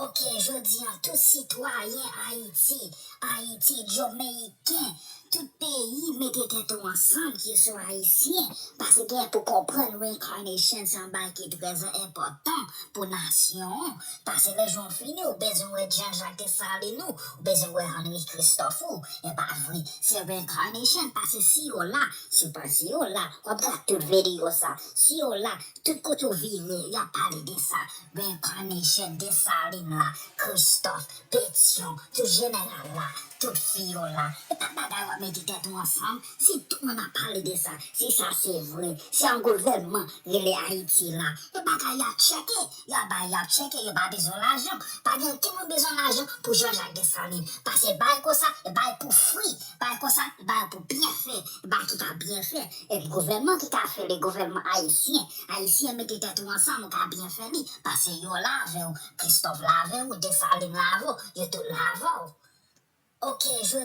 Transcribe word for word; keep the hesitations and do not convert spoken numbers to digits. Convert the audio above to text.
Ok, jodi a, tout sitwayen Ayiti, Ayiti, Jomeyiken, tout peyi, mete tèt ou ansanm ki se Ayisyen, paske gen pou konprann reincarnation se yon bagay ki trè enpòtan pou nasyon an, paske lè jou fini, ou bezwen wè Jean Jacques Dessalines ou, ou bezwen wè Henri Christophe ou, e pa vre, se reincarnation, paske si yo la, si pa si yo la, w ap gade tout videyo sa, si yo la, tout kote ou vire, y ap pale de sa. Reincarnation, Dessalines la, Christophe, Pétion, tout jeneral la, tout fi yo la. E pa bagay w ap mete tèt ou ansanm, si tout moun ap pale de sa, si sa se vre, si yon gouvènman rele Ayiti la, e bagay y ap tcheke, y ap bay, y ap tcheke, yo pa bezwen lajan. Pa gen okenn moun bezwen lajan pou Jean Jacques Dessalines. Pase bay konsa, e bay pou fri, bay konsa, e bay pou byen fè, e bay ki ka byen fè. E gouvènman ki ka fè li, gouvènman ayisyen. Ayisyen mete tèt ou ansanm, ou ka byen fè li. Pase yo la avè w, Christophe la avè w, Dessalines la avè w, yo tout la avè w. Ok, jodi